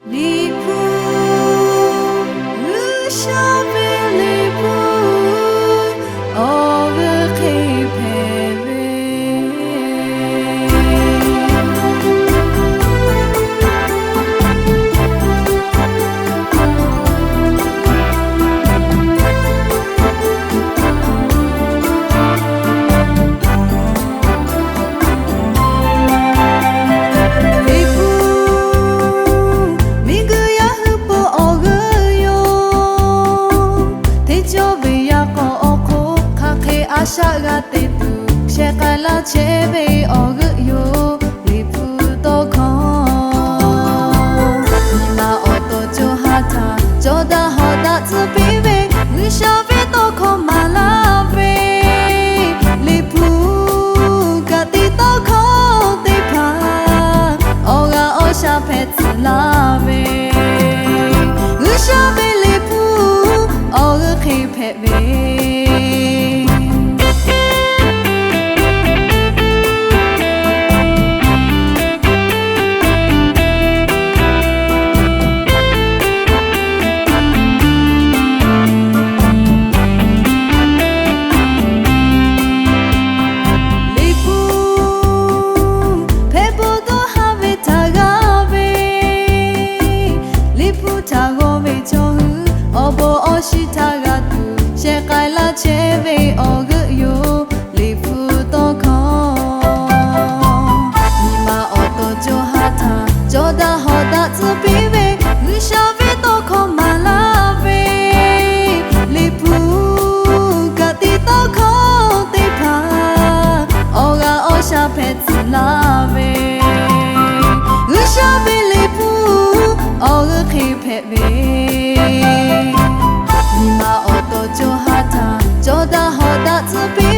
Liꞈ hpu, G'uiˬsha ve Liꞈ hpu, awˬ g'euˆ hk'e hpehꞈ ve. Liꞈ hpu, miˬguiˬ yaˇ hui peuˬ awˬ g'euˆ yoˬ. Hteˇ cawˇ ve yaˇ k'awꞈ awˬ hk'oˆ hk'aˬ hk'e a shaꞈ g'a te tuˬ shehˍ k'ai laˇ chehˇ ve awˬ g'euˆ yoˬ. Liꞈ hpu tawˇ hkawˇ, nyi ma awˬ to co ha htaꞈ cawˬ daꞈ hawˍ daꞈ tcuh piˇ ve G'uiˬsha ve tawˇ hkawˇ maˍ laˇ ve. Liꞈ hpu kaꞈ tiꞈ tawˇ hkawˇ teˇ hpaˍ awˬ g'a awˬ shaˍ hpehꞈ tcuh laˇ ve. G'uiˬsha ve Liꞈ hpu awˬ g'euˆ hk'e hpehꞈ ve. Liꞈ hpu hpehꞈ bon dawˇ ha ve htaꞈ g'a ve, Liꞈ hpu htaꞈ g'aw ve chaw hui awˬ bon awˬ shiˍ htaꞈ g'a tuˬ shehˍ k'ai laˇ chehˇ ve awˬ g'euˆ yoˬ. Liꞈ hpu tawˇ hkawˇ, nyi ma awˬ to co ha htaꞈ cawˬ daꞈ hawˍ daꞈ tcuh piˇ ve G'uiˬsha ve tawˇ hkawˇ maˍ laˇ ve. Liꞈ hpu kaꞈ tiꞈ tawˇ hkawˇ teˇ hpaˍ awˬ g'a awˬ shaˍ hpehꞈ tcuh laˇ ve. G'uiˬsha ve Liꞈ hpu awˬ g'euˆ hk'e hpehꞈ ve. Nyi ma awˬ to co ha htaꞈ cawˬ daꞈ hawˍ daꞈ tcuh piˇ